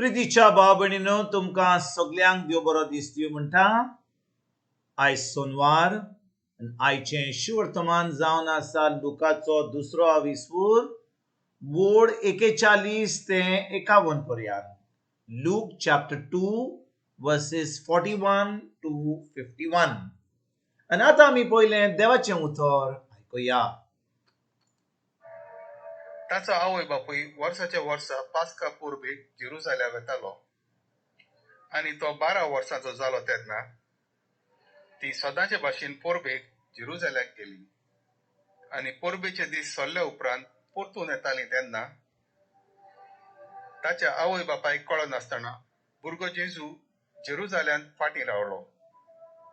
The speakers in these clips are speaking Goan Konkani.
प्रितीच्या भाव भयणीनो, तुमकां सगल्यांक देव बरो दीस दिवं म्हणटा. आयज सोनवार आनी आयचें शिवर्तमान जावन आसा लुकाचो दुसरो आविस्पूर वोड 41 ते 51 पर्यंत. Luke chapter 2 verses 41 to 51. आनी आतां आमी पयलें देवाचें उतर आयकुया. ताचो आवय बापूय वर्साच्या वर्सा पास्का परबेक जेरुजाल्या वेतालो आनी तो 12 वर्सांचो जालो तेन्ना ती सदांचे भाशेन परबेक जेरुजाल्याक गेली आनी परबेचे दीस सरले उपरांत परतून येताली तेन्ना ताच्या आवय बापायक कळनासतना भुरगो जेजू जेरुजाल्यांत फाटीं रावलो.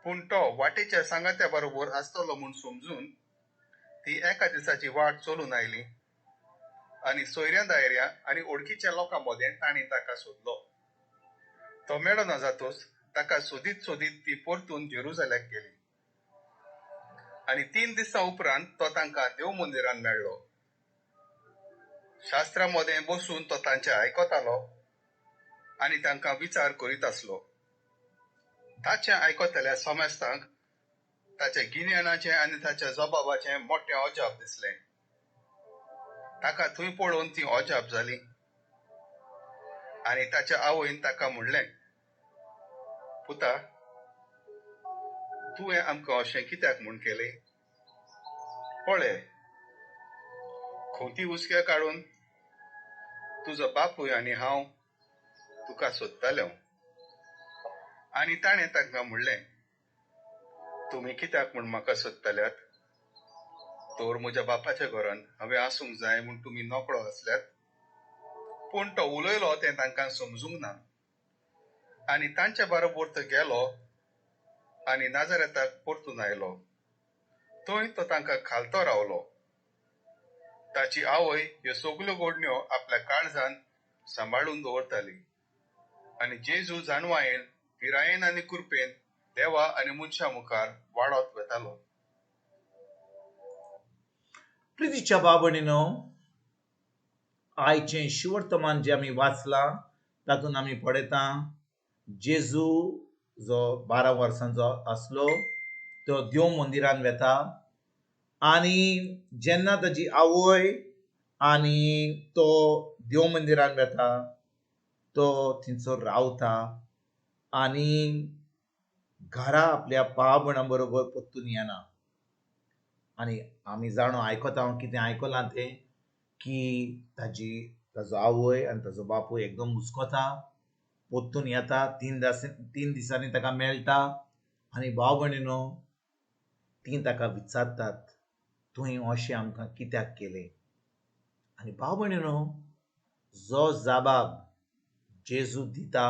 पूण तो वाटेच्या सांगात्या बरोबर आसतलो म्हूण समजून ती एका दिसाची वाट चलून आयली आनी सोयऱ्या दायऱ्या आनी ओळखीच्या लोकां मदें तांणी ताका सोदलो. तो मेळना जातोच ताका सोदीत सोदीत ती परतून जेरुजाल्याक गेली आनी 3 दिसां उपरांत तो तांकां देव मंदिरान मेळ्ळो. शास्त्रा मदें बसून तो तांचे आयकतालो आनी तांकां विचार करीत आसलो. ताचें आयकतल्या समेस्तांक ताच्या गिन्यानाचें आनी ताच्या जबाबाचें मोटें अजाप दिसलें. ताका थंय पळोवन ती अजाप जाली आनी ताच्या आवयन ताका म्हणलें, पुता, तुवें आमकां अशें कित्याक म्हूण केलें? पळय, खोंती हुसक्या काडून तुजो बापूय आनी हांव तुका सोदताले. आनी ताणें तांकां म्हणलें, तुमी कित्याक म्हूण म्हाका सोदताल्यात? तर म्हज्या बापाच्या घरांत हांवें आसूंक जाय म्हूण तुमी नकळो आसल्यात. पूण तो उलयलो तें तांकां समजूंक ना आनी तांच्या बरोबर तो गेलो आनी नाजारेताक परतून आयलो. थंय तो तांकां खालतो रावलो. ताची आवय ह्यो सगल्यो घडण्यो आपल्या काळजान सांबाळून दवरताली आनी जेजू जाणवायेन, पिरायेन आनी कृपेन देवा आनी मनशां मुखार वाडत वेतालो. प्रितीच्या भाव भयणीनो, आयचें शिवर्तमान जें आमी वाचलां तातूंत आमी पळयता जेजू जो 12 वर्सांचो आसलो तो देव मंदिरान वेता आनी जेन्ना ताजी आवय आनी तो देव मंदिरान वेता तो थंयसर रावता आनी घरा आपल्या भाव भयणां बरोबर परतून येना. आनी आमी जाणो आयकता हांव कितें आयकलां तें की ताजी ताजो आवय आनी ताजो बापूय एकदम हुस्कोता, परतून येता, 3 दिसांनी ताका मेळटा आनी भाव भयणीनो तीं ताका विचारतात, तुवें अशें आमकां कित्याक केलें? आनी भाव भयणीनो जो जाबाब जेजू दिता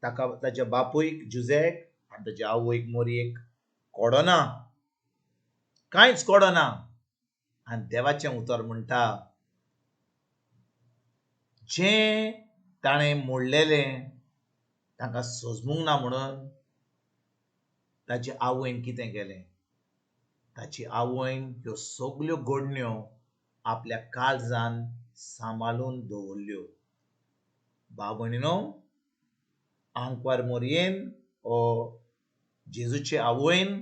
ताका ताच्या बापूयक जुजेक आनी ताच्या आवयक मोरयेक कळना, कांयच कळना. आनी देवाचें उतर म्हणटा जें ताणें मोडलेलें तांकां सजमूंक ना म्हणून ताचे आवयन कितें केलें? ताची आवयन ह्यो सगल्यो घडण्यो आपल्या काळजान सांबाळून दवरल्यो. भाव भयणीनो, आंकवार मोरयेन ओ जेजूचे आवयन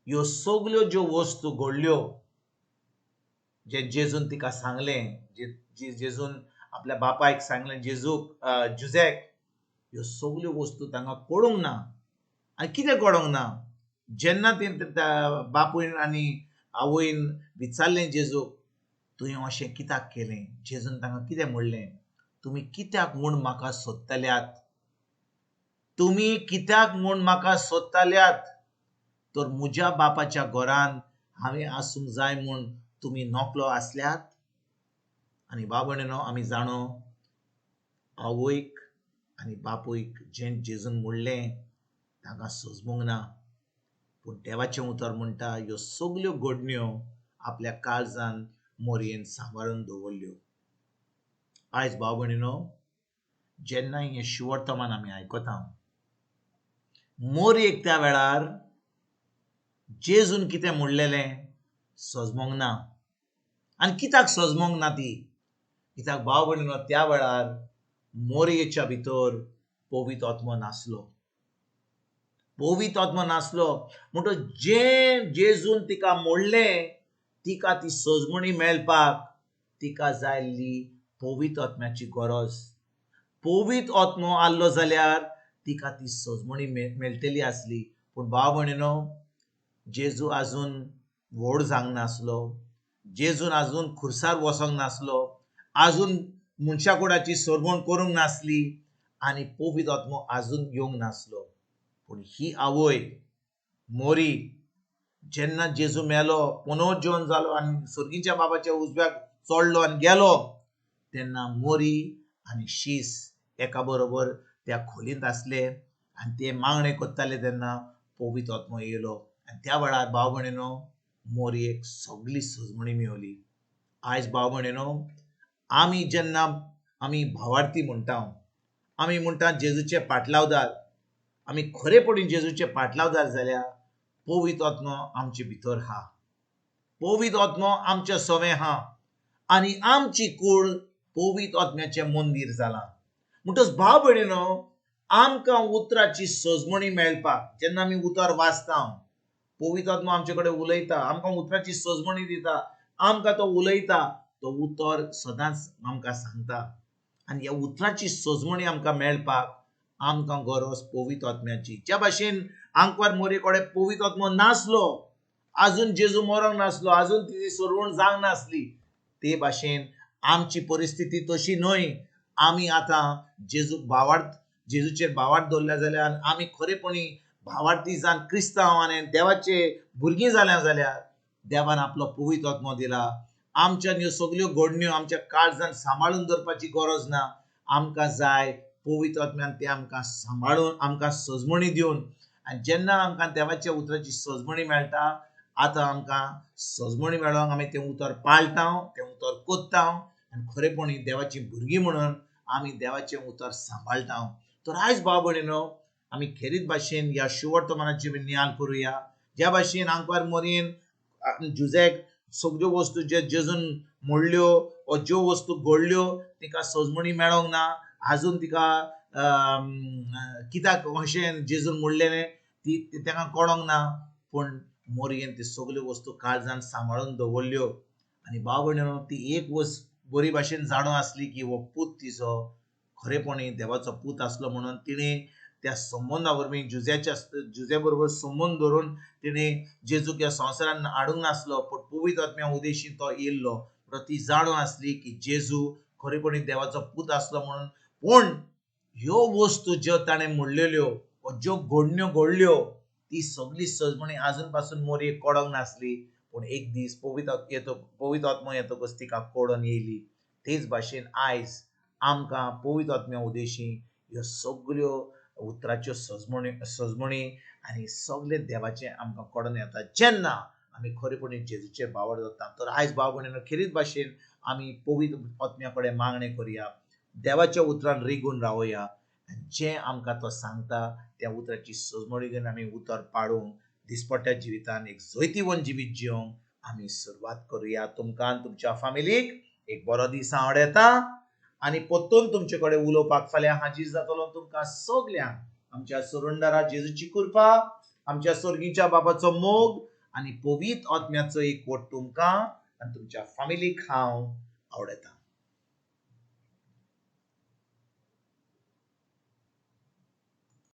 ह्यो सगल्यो ज्यो वस्तू घडल्यो जे जेजून तिका सांगलें, जेजून आपल्या बापायक सांगलें, जेजूक जुजेक, ह्यो सगल्यो वस्तू तांकां कळूंक ना. आनी कितें कळूंक ना? जेन्ना ती बापूयन आनी आवयन विचारलें जेजूक, तुवें अशें कित्याक केलें? जेजून तांकां कितें म्हणलें? तुमी कित्याक म्हूण म्हाका सोदतल्यात? तुमी कित्याक म्हूण म्हाका सोदतल्यात? तर म्हज्या बापाच्या घरान हांवें आसूंक जाय म्हूण तुमी नकळो आसल्यात. आनी भाव भयणीनो, आमी जाणो आवयक आनी बापूयक जें जेजून म्हणलें तांकां सजमूंक ना. पूण देवाचें उतर म्हणटा ह्यो सगल्यो घडण्यो आपल्या काळजान मोरयेन सांबाळून दवरल्यो. आयज भाव भयणीनो, जेन्ना हें शिवर्तमान आमी आयकता, मोरयेक त्या वेळार जेजून कितें म्हणलेलें सजमोंक ना. आनी कित्याक सजमोंक ना ती? कित्याक भाव भयणीनो, त्या वेळार मोरयेच्या भितर पवित्र आत्मो नासलो. पवित्र आत्मो नासलो म्हणटच जें जेजून तिका मोडलें तिका ती सजमणी मेळपाक तिका जाय आसली पवित्र आत्म्याची गरज. पवित्र आत्मो आहलो जाल्यार तिका ती सजमणी मेळटली आसली. पूण भाव भयणीनो, जेजू आजून व्हड जावंक नासलो, जेजून आजून खुर्सार वचोंक नासलो, आजून मनशा कुडाची सरवण करूंक नासली आनी पवित्र आत्मो आजून येवंक नासलो. पूण ही आवय मोरी जेन्ना जेजू मेलो, पुनर्जीवन जालो आनी सर्गीच्या बाबाच्या उजव्याक चडलो आनी गेलो, तेन्ना मोरी आनी शीस एका बरोबर त्या खोलींत आसले आनी ते मागणें करताले. तेन्ना पवित्र आत्मो येयलो आनी त्या वेळार भाव भयणीनो मोरयेक सगली सजमणी मेवली. आयज भाव भयणीनो, आमी जेन्ना आमी भावार्थी म्हणटा, आमी म्हणटा जेजूचे पाटलावदार, आमी खरेपणी जेजूचे पाटलावदार जाल्यार पवित्र आत्मो आमचे भितर आहा, पवित्र आत्मो आमच्या सवें आहा आनी आमची कूड पवित्र आत्म्याचें मंदीर जालां. म्हणटच भाव भयणीनो, आमकां उतराची सजमणी मेळपाक जेन्ना आमी उतर वाचता, पवित्र आत्मो आमचे कडेन उलयता, आमकां उतराची सजमणी दिता, आमकां तो उलयता, तो उतर सदांच आमकां सांगता आनी ह्या उतराची सजमणी आमकां मेळपाक आमकां गरज पवित्र आत्म्याची. ज्या भाशेन आंकवार मोरे कडेन पवित्र आत्मो नासलो, आजून जेजू मरोंक नासलो, आजून तिची सरवण जावंक नासली, ते भाशेन आमची परिस्थिती तशी न्हय. आमी आतां जेजूक भावार्थ, जेजूचेर भावार्थ दवरल्या जाल्यार आमी खरेपणी भावार्थी जावन क्रिस्तांव आनी देवाचे भुरगीं जाल्या जाल्यार देवान आपलो पवित्र आत्मो दिला. आमच्यान ह्यो सगल्यो घडण्यो आमच्या काळजान सांबाळून दवरपाची गरज ना. आमकां जाय पवित्र आत्म्यान ते आमकां सांबाळून आमकां सजमणी दिवन, आनी जेन्ना आमकां देवाच्या उतराची सजमणी मेळटा, आतां आमकां सजमणी मेळोंक आमी तें उतर पाळटा, तें उतर कोत्ता आनी खरेपणी देवाची भुरगीं म्हणून आमी देवाचें उतर सांबाळटा. तर आयज भाव भयणीनो, आमी खेरीत भाशेन ह्या शुवर्तमानाची आमी नियाळ करुया. ज्या भाशेन आंकवार मोरयेन जुझेक सगल्यो वस्तू जे जेजून मोडल्यो वो ज्यो वस्तू घडल्यो तिका सजमणी मेळोंक ना, आजून तिका कित्याक अशें जेजून मोडलेलें ती ताका कळोंक ना, पूण मोरयेन ती सगल्यो वस्तू काळजान सांबाळून दवरल्यो. आनी भाव भयणीनो, ती एक वस्त बरी भाशेन जाणून आसली की हो पूत तिचो खरेपणी देवाचो पूत आसलो म्हणून तिणें त्या संबंदा वरवीं जुझ्याच्या जुझ्या बरोबर संबंद धरून तिणें जेजूक ह्या संवसारान हाडूंक नासलो, पूण पवित्र आत्म्या उदेशी तो येयल्लो. म्हणून ती जाणून आसली की जेजू खरेपणी देवाचो पूत आसलो म्हणून. पूण ह्यो वस्तू ज्यो ताणें मोडलेल्यो वो ज्यो घडण्यो घडल्यो ती सगली सजमणी आजून पासून मोरयेक कळोंक नासली, पूण एक दीस पवित्र आत्मो येतकच तिका कळोन येयली. तेच भाशेन आयज आमकां पवित्र आत्म्या उदेशी ह्यो सगल्यो उतराच्यो सजमणी आनी सगळे देवाचें आमकां कळोन येता जेन्ना आमी खरेपणी जेजूचेर भावार्थ जाता. तर आयज भाव भयणीनो, खेरीत भाशेन आमी पवित्र आत्म्या कडेन मागणें करुया, देवाच्या उतरान रिगून रावया आनी जें आमकां तो सांगता त्या उतराची सजमणी घेवन आमी उतर पाळूंक दिसपट्ट्या जिवितान एक जैतिवंत जिवीत जिवंक आमी सुरवात करुया. तुमकां आनी तुमच्या फामिलीक एक बरो दीस हांव आवडयता आनी परतून तुमचे कडेन उलोवपाक फाल्यां हाजीर जातलो. तुमकां सगल्यांक आमच्या सोडणदारा जेजूची कृपा, आमच्या सर्गीच्या बाबाचो मोग आनी पवित्र आत्म्याचो एकवट तुमकां आनी तुमच्या फामिलीक हांव आवडयता.